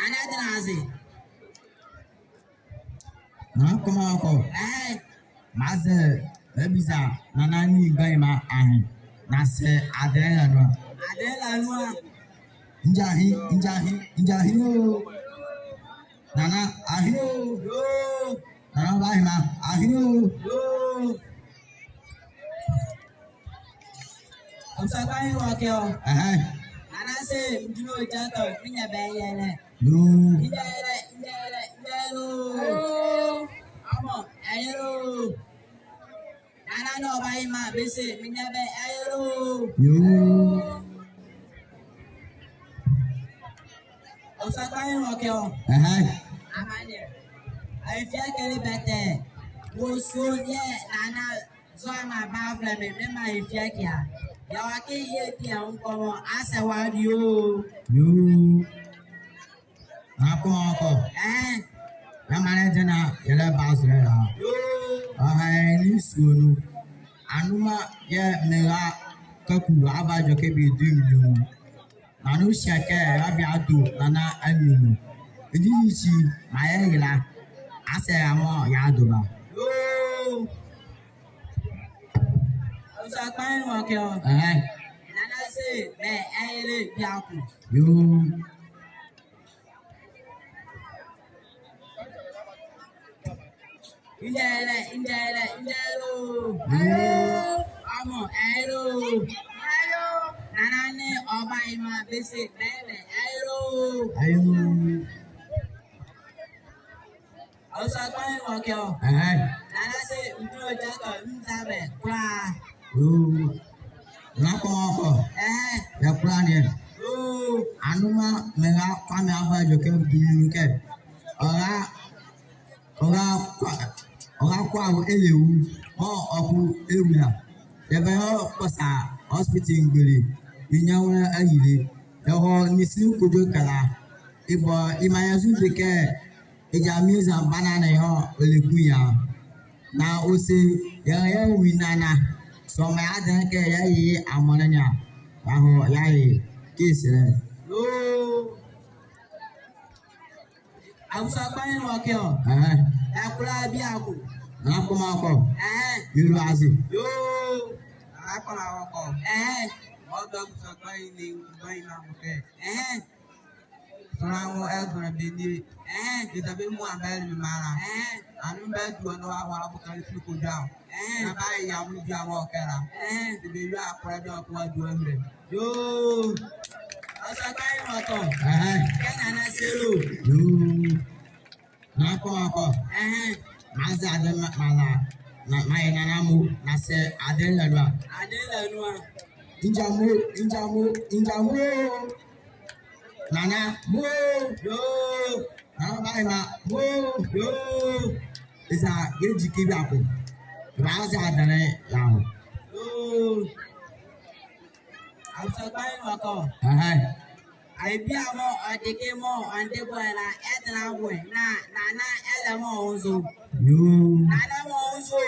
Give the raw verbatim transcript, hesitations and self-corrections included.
Nana dɛnla aze. Nana kɔmɔkɔ. Ɛɛ. Maze, mebiza, Nana ne mgbanyima ahe. Na se adenle la nu a. Adenle la nu a. Nja ahe, nja ahe, nja ahe o. Nana ahe o. Yoo. Nana bahima ahe o. Yoo. Ɔsa kpanyinli wɔ ɛkɛ ɔ. Ɛhɛn. Nana se, medwɛkɛ ɔ, menyia bɛ ɛyɛlɛ. Yoo. Menyia ɛyɛlɛ, menyia ɛyɛlɛ, menyia ɛyɛlɛ o. Yoo. Ɔmɔ, ɛyɛlɛ o. Nana nee ɔ bahima bɛse, menyia bɛ ɛyɛlɛ o. Yoo. Ɔsa kpanyinli wɔ ɛkɛ ɔ. Ɛhɛn. Amaneɛ. Ayefiekɛ le bɛtɛ. Wɔ suonyo Nana zɔhane mɔɔ bavɛlɛ me, memaa ayefiekɛ a. Yɛɛ wɔkɛ ye die nkɔmɔ, asɛ wɔadie o. Yoo. Nana kɔmɔkɔ. Ɛɛ. Yɛ maanle dɛnla yɛlɛba zolɛ la. Yoo. Ɔha ɛ ne suonyo. Anoma yɛɛ mera Kaku ava edwɛkɛ bie du mɔɔ. Nana ɔhyia kɛ, ɛra bie ado, Nana anu nu. Ɛdi yitsi, maa yɛyela. Asɛ ɛra mɔɔ yɛado ba. Yoo. Ɔsa kpanyinli wɔ ɛkɛ ɔ. Ɛhɛn. Nana se, bɛ ɛyɛlɛ bieko. Yoo. Nja ɛyɛlɛ, nja ɛyɛlɛ, nja ɛyɛlɛ o. Yoo. Ɔmɔ, ɛyɛlɛ o. Nana nee ɔ bahima bɛse, bɛ ɛyɛlɛ o. Yoo. Ɔsa kpanyinli wɔ ɛkɛ ɔ. Ɛhɛn. Nana se, medwɛkɛ ɔ, meza bɛ kola. Yoo. Nana kɔmɔkɔ. Ɛhɛn. Yɛ kola ne. Yoo. Anoma mera Kwame ava edwɛkɛ bie du mɔɔ kɛ. Ɔra, ɔra kwa, ɔra kwa wɔ ɛlɛwu. Mɔɔ ɔko ɛwu la. Yɛbahɔ Kpɔsa hospital mgbole. Yɛnyia wɔ ayile. Yɛhɔ Nisi Kojo kɛla. Ɛbɔ, yɛmaa yɛ zo ɛkɛ. Ɛgya Mieza Banana yɛɛ ɔlɛku ye a. Na ɔse, yɛra yɛanwu Nana. Sɔmaa yɛ adenle kɛ yɛaye amɔnle ne a, yɛahɔ yɛaye. Kɛsɛlɛ. Yoo. Awusa kpanyinli wɔ ɛkɛ ɔ. Ɛhɛn. Ɛkola bieko. Nana kɔmɔkɔ. Ɛhɛn. Yɛlua aze. Yoo. Nana kɔmɔkɔ. Ɛhɛn. Ɔdo awusa kpanyinli, kpanyinli wɔ ɛkɛ. Ɛhɛn. Sonla wɔ ɛzonle bɛ nie. Ɛhɛn. Eza bɛ muala bɛle me mra la. Ɛhɛn. Anu bɛ du ɔ na wɔahɔ abɔ kɛ Nisi Kojo a. Ɛhɛn. Na bɛayɛ amuala bieko wɔ ɛkɛ la. Ɛhɛn. Eza bɛ yɛ akola bieko wɔ adu ahile. Yoo. Ɔsa kpanyinli wɔ ɛkɛ ɔ. Ɛhɛn. Kɛ Nana se lo. Yoo. Nana kɔmɔkɔ. Ɛhɛn. Maze adenle mɔɔ mara. Na, maye Nana mo, na se adenle la nu a. Adenle la nu a. Nja mo, nja mo, nja mo. Nana mo. Yoo. Nana bahima mo. Yoo. Eza yɛdi kɛ bieko. Yɛbaza adenle la nu. Yoo. Awusa kpanyinli wɔ ɛkɛ ɔ. Ɛhɛn. Aye bie mɔɔ ɔde kɛ mɔɔ ɔnde bɔɛ la, ɛdenle awo ɛ. Na, Nana ɛlɛ mɔɔ ɔnzo. Yoo. Nana mɔɔ ɔnzo.